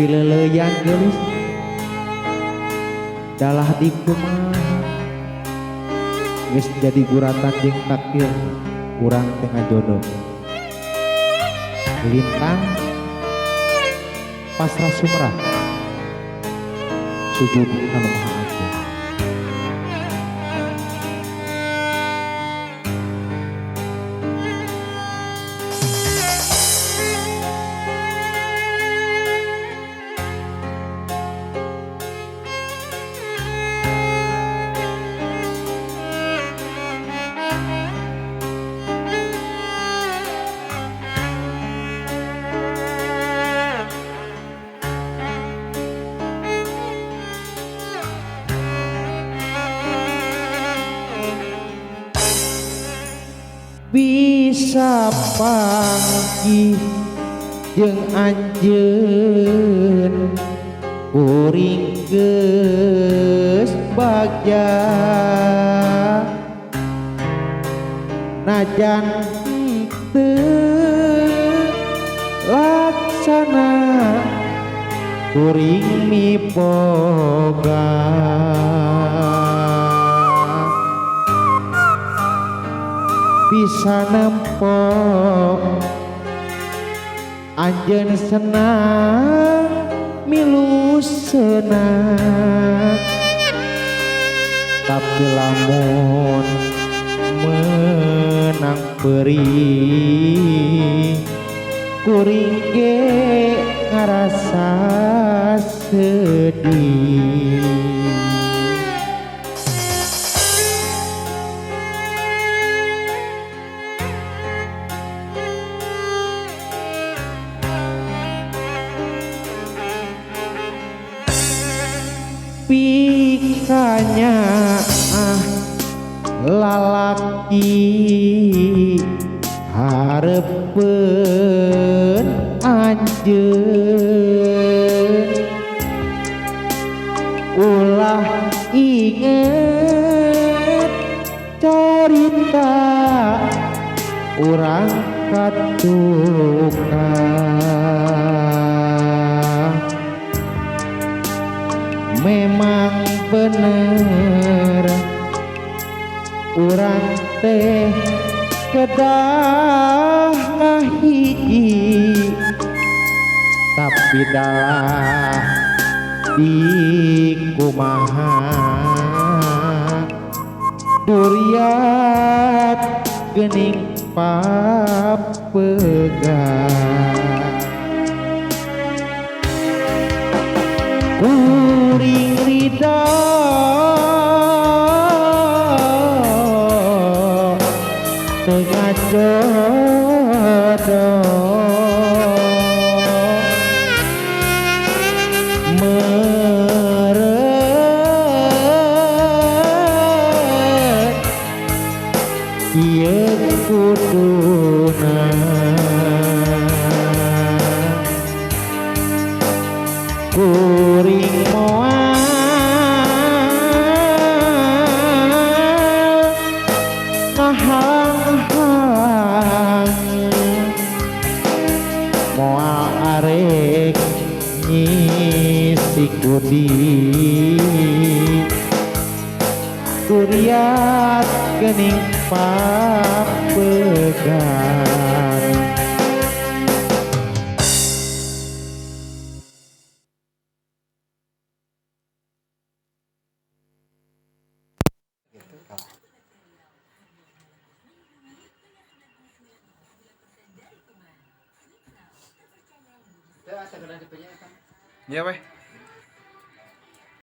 Pileleyan geulis dalah dikumaha geus jadi guratan jeung takdir urang teh ngajodoh. Lintang pasrah sumrah sujud ka Nu Maha Agung. Bisa panggih jeung anjeun kuring geus bagja najan teu laksana kuring miboga bisa nempo anjeun senang milu senang tapi lamun menang perih kuring ge ngarasa sedih. Pikanya ah lalaki harepeun anjeun ulah inget carita urang katukang memang bener urang teh kedah ngahiji tapi dalah dikumaha duriat geuning papegat kuring ridho teu ngajodoh meureun ieu kuduna kuring moal ngahalang-halang moal arek ngisi kudi duriat geuning papegan. Iya weh.